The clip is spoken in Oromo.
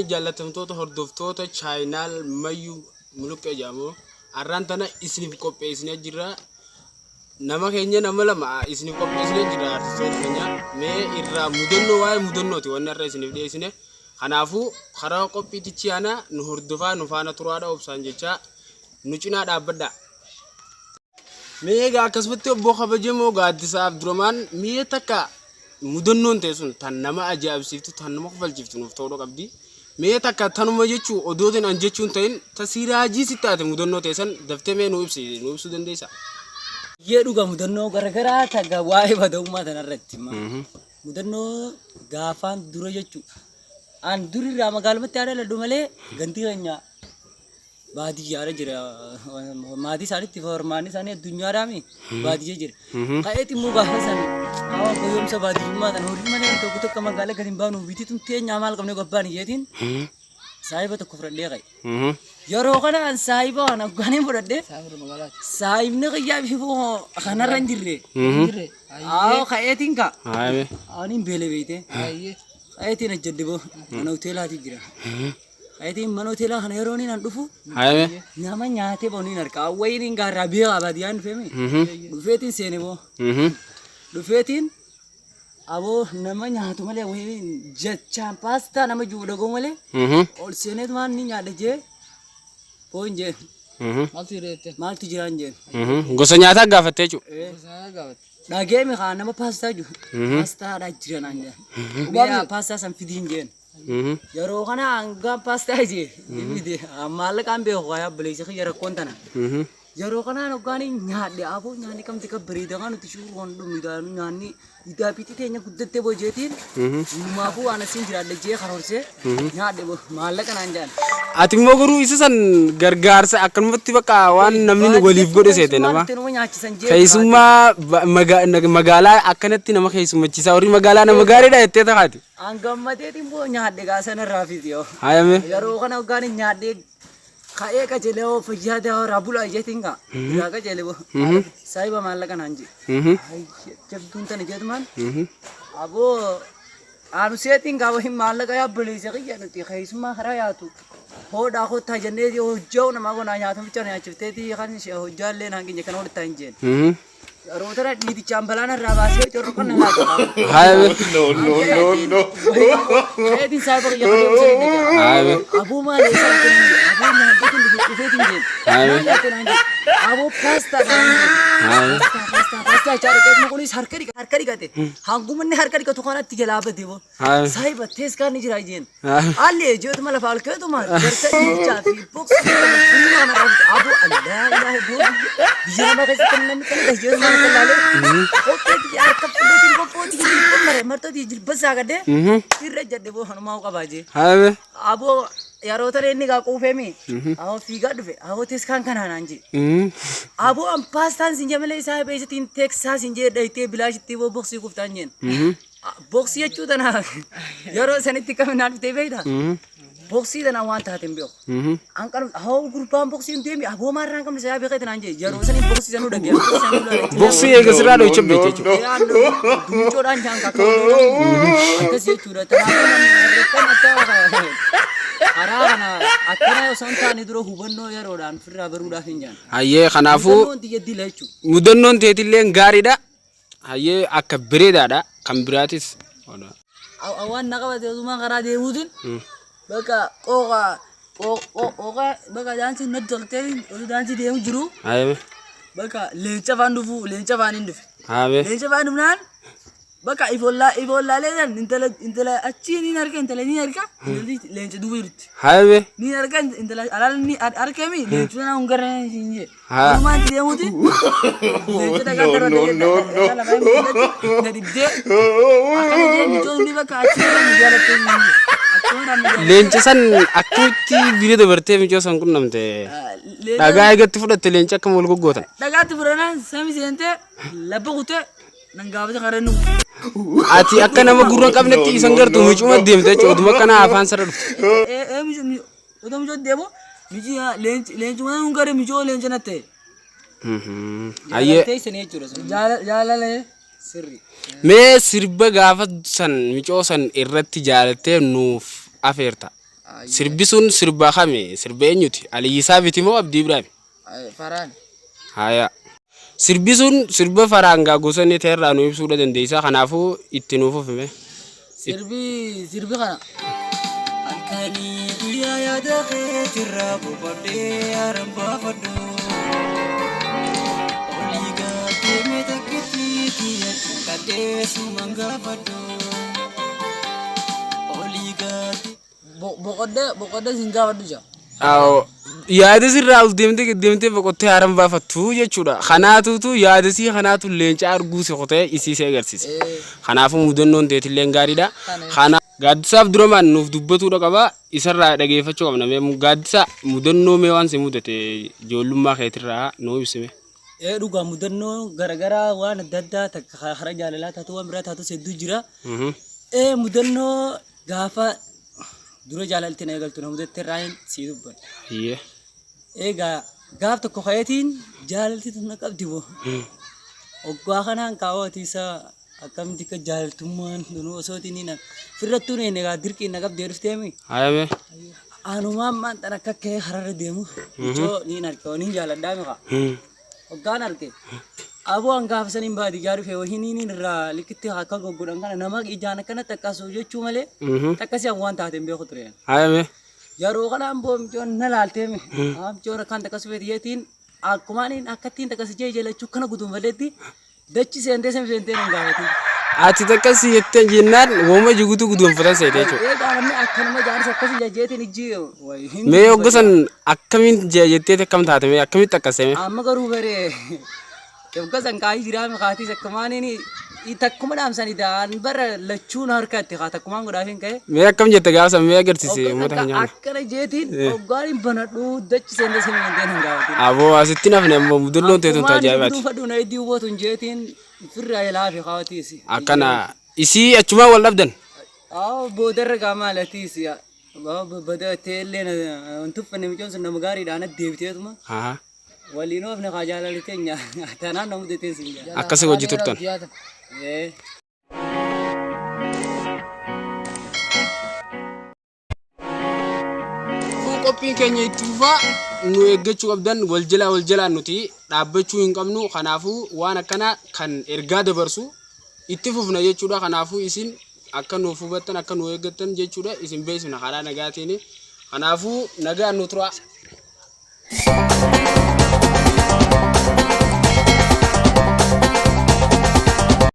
keenya jaallatamtoota hordoftoota channel Mayyuu Muluqqee jedhamu har'aan tana isiniif qopheessinee jirra. Nama keenya nama lama isiniif qopheessinee jirra artistoota keenya. Mee irraa mudannoo waa'ee mudannooti wanni har'a isiniif dhiyeessine. Kanaafuu karaa qophiitichi aanaa nu hordofaa nu faana turaadha obsaan jechaa nu cinaa dhaabbadhaa. Mee egaa akkasumatti obbo Kabajamoo Gaaddisaa Abduramaan mee takka mudannoon ta'e sun tan nama ajaa'ibsiiftu tan nama kofalchiiftu nuuf ta'uu qabdi. Mee takka tanuma jechuu odootiin an jechuun ta'in ta siraajii sitti taate mudannoo ta'e san daftee mee nu ibsi nu ibsuu dandeessaa? Biyyee dhuga mudannoo garagaraa taga waa'ee bada'ummaa tanarratti. Mudannoo gaafaan dura jechuu. An durirraa magaalumatti haadha ladhu malee ganti keenya baadiyyaadha jira. Maatii isaaniitti hormaanni isaanii addunyaadhaami baadiyyaa jira. Ka'eeti immoo gaafa san hawa goyoomsa baadiyyummaa tan horii malee tokko tokko magaalaa gadi hin baanu bitii tun teenyaa maal qabne gabbaan iyyeetiin saahiba tokko fudhadhee ka'e. Yeroo kana an saahiba kana hoggaaniin fudhadhee saahibni kiyyaa bifuu kanarra hin jirre. Haa ka'eetiin ka'a. Haayame. Aniin beele beeyte. Ka'eetiin ajjadde boo mana hoteelaati jira. Ka'eetiin mana hoteelaa kana yeroo inni an dhufu Haayame. nama nyaatee boo niin arga. Awwayiin hin gaarraa beekaa baadiyyaan dhufeemi. Dhufeetiin seene boo. Dhufeetiin aboo nama nyaatu malee wayiin jechaan paastaa nama jiru dhagoo malee ol seeneetumaan ni nyaadha jee boo hin jeen. Maaltu jira jettee? Maaltu jira hin jeen. Gosa nyaataa gaafattee jechuudha. Gosa nyaataa gaafatte. Dhageemi kaa nama paastaa jiru. Paastaadha jira naan jeen. Mee paastaa san fidiin jeen. Yeroo kana hangaan paastaa jee fide maallaqaan beeku kaa obboleessi kiyya rakkoon tana. Yeroo kanaan hoggaan nyaadhe aboo nyaanni kamti kan bareeda kan nuti shuuroon dhumnu nyaanni idaabiitii teenya guddattee bojeetiin numaafuu waan asiin jiraadhe jee karoorsee nyaadhe maallaqa naan jaan. Ati immoo garuu isa san gargaarsa akkanumatti bakka waan namni waliif godhe seete nama. Nama nyaachisan jee. Keessummaa magaalaa akkanatti nama keessummachiisaa warri magaalaa nama gaariidha jettee takaati. An gammadeetiin boo nyaadhe gaa sanarraa fiti yoo. Haayame. Yeroo kana hoggaan nyaadhe ka'ee qajeelee hoo fayyaa ta'aa horaa bulaa jeetiin gaa. Biraa qajeelee boo. Saayiba maallaqa naan jee. Jabduun tana jeetumaan. Aboo aanu seetiin gaafa hin maallaqa yaabboleessa kiyya nuti keessummaa karaa yaatu. Hoodhaa kottaa jennee hojjaa namaa gonaa nyaata bichaa nyaachifteetii kan ishee hojjaa illee naan keenya kana hodhaa hin jeen. Yeroo tana dhiitichaan balaan irraa baasee corroqan na laata. Haayame. No, no, no, no. Keetiin saayiba kiyya kan deemsa hin dhaga'u. Haayame. Aboo maal eessa aboo nyaadde kun dhufeetiin jeen. Maal nyaate naan jeen. Aboo paastaa naan jeen. Haayame. Paastaa paastaa paastaa jechaa dhaqeetuma kunis harka dhiqate harka dhiqate. Hanguma inni harka dhiqatu kanatti jalaa bade boo. Haayame. Saayiba teeskaan ni jira jeen. Haayame. Allee jeetuma lafa halkeetuma garsa dhiichaa fi boksii kana kana qabdu aboo allaa ilaahi boo biyya namaa keessatti kan namni kana gahe jeetuma kana laalee kophee biyya harka fuudheetiin qophooti jilba martooti jilba isaa gadee irra jadhe boo hanumaa qabaa jee. Haayame. Aboo yeroo tana inni gaa quufeemi aboo fiigaa dhufe aboo teeskaan kanaa naan jee. Aboo an paastaan sin jee malee isaa beeksitiin teeksaa sin jee dhayitee bilaashitti boo boksii kuftaan jeen. Boksii jechuu tana yeroo sanitti kami naan dhuftee beektaa? Boksii tana waan taate hin beeku. An qalu hoo gurbaan boksii hin deemi aboo maarraa hin qabne sayaa beekee tanaan jee yeroo sanii boksii sanuu dhagee boksii sanuu laalee. Boksii eega sirraa dho'icha beekte jechuudha. Duucoodhaan jaan kakka akkas jechuudha. Kanaafuu akka karaa kana akkana osoo hin taane dura hubannoo yeroodhaan ofirraa baruudhaaf hin jaan. Hayyee kanaafuu Hubannoon tiyya dila jechuudha. mudannoon teetillee gaariidha. Hayyee akka bareedaadha. Kan biraatis. Waan na qabate otumaan karaa deemuutiin bakka qooqa qooqa bakka daansii natti toltee osoo daansii deemu jiru Haayame. bakka leenca faan dhufu leenca faan hin dhufe. Haayame. Leenca faan dhufnaan bakka ifollaalee san intala intala achii ni arga intala ni arga intalli leenca duuba jirti. Haayame. Ni arga intala alaala ni argami leenca sana hin garee hin jee. Haa. Walumaan itti deemuuti. Leenca dhagaa No, darbatee no, no, no. dhagaa lafa hin mul'atti na dibdee akkana jee michoonni bakka achi irra nu jaalattee hin jiru. Achuma irraa nu jaalattee. Leenca san akkamitti bira dabartee micoo san qunnamte? Leenca Dhagaa eegatti fudhatte leenca akkam wal goggootan? dhagaatti fudhanaan sami seentee labba kutee nan gaafate karra nu. Ati akka nama gurra hin qabnetti isan gartu micuma deemte jechuudha. Oduma akkana afaan sarara dhufte. Ee ee micho otoo michoo deemu michi leenci leencuma nan garee michoo leenca natti ta'e. Hayyee. Jaalaltee isin jechuudha sun. Jaalala Sirri. Mee sirba gaafa san micoo san irratti jaalattee nuuf afeerta. Sirbi sun sirba kami? Sirba eenyuti? Aliyyi Saabiti moo Abdii Ibraahim? Faraan. Haya. Sirbi sun sirba faraangaa gosa inni ta'e irraa nu ibsuudha dandeessa. Kanaafuu itti nuuf fufime. Sirbi kana. Halkanii guyyaa yaada keetirraa boqodhee haran baafadhu. Olii gaaddee takkitti xiyyeeffadhee suman gaafadhu. Olii gaaddee. Boqodhee siin gaafadhu jaa. Awoo yaada sirraa ol deemtee gad deemtee boqottee haaran baafattu jechuudha. Kanaatuutu yaada sii kanaatu leenca arguu si kutee isii si agarsiise. Kanaafuu mudannoon teetilleen gaariidha. Kana gaaddisaaf duramaan nuuf dubbatuudha qaba. Isarraa dhageeffachuu qabna. Mee gaaddisa mudannoo mee waan si mudate ijoollummaa keetirraa nuu ibsime. Ee dhugaa mudannoo garagaraa waan adda addaa takka karaa jaalalaa taatu waan biraa taatus hedduu jira. Ee mudannoo gaafa dura jaalalti na eegaltu na mudatte irraa sii dubbadha. Hiyyee. Egaa gaaf tokko ka'eetiin jaalalti tun na qabdi boo. Oggaa kanaan kaawwati isa akkamitti akka jaalaltummaan tun osoo ittiin na firrattuun een egaa dirqiin na qabdee dhufteemi. Hayame. Anumaan maanxan akka ka'ee hararra deemu ijoo niin arge niin jaaladhaa miqa. Hoggaan arge aboo an gaafa saniin baadiyyaa dhufe wahiniin irraa likitti akka goggodhan kana nama ijaan akkanatti akkasuu jechuu malee takkasii an waan taate hin beeku ture. Hayame. Yeroo kana amboo micoon na laalteemi. Micoon akkaan takkas feetiyeetiin akkuma ani akkattiin takkas ijee jalachuu kana guduunfadhetti dachi seentee sami seentee nan gaafatin. Ati takkas jettee jennaan wooma jiguutu guduunfatan seete jechuudha. Egaa namni akkanuma jaarsa akkasii jajeetiin ijji wayi hin Mee hogga san akkamiin jettee akkam taate mee akkamitti akkaseme? Amma garuu bare hogga san kaayii jiraame kaatiis akkumaan takkuma dhaamsanii da'an bara lachuun harkatti haa takkumaan godhaaf hin ka'e. Mee akkam jette gaafa san mee agarsiise uummata Hogga keenyaa. akkana jeetiin hoggaan hin banadhu dachi seentee sami seentee nan gaafatin. Aboo asitti nafne ammoo mudannoon teetun tajaa'ibaati. Dhuunfadhu na iddii hubatun jeetiin firraa ilaafi kaawwatiis. Akkana isii achumaa wal dhabdan. Haa boodarra gaa maalatiis badatee illee hin tuffanne micoon sun nama gaariidhaan deebiteetuma Haa. waliin oofne kaa jaalali teenya tanaan na mudateen siin jaa. Akkasii hojii turtan. Ee. Kun qophiin keenya itti fufaa nu eeggachuu qabdan wal jalaa wal jalaan nuti dhaabbachuu hin qabnu kanaafuu waan akkanaa kan ergaa dabarsu itti fufna jechuudha kanaafuu isin akka nuuf hubattan akka nu eeggattan jechuudha isin beeksifna karaa nagaatiin kanaafuu nagaan nu turaa.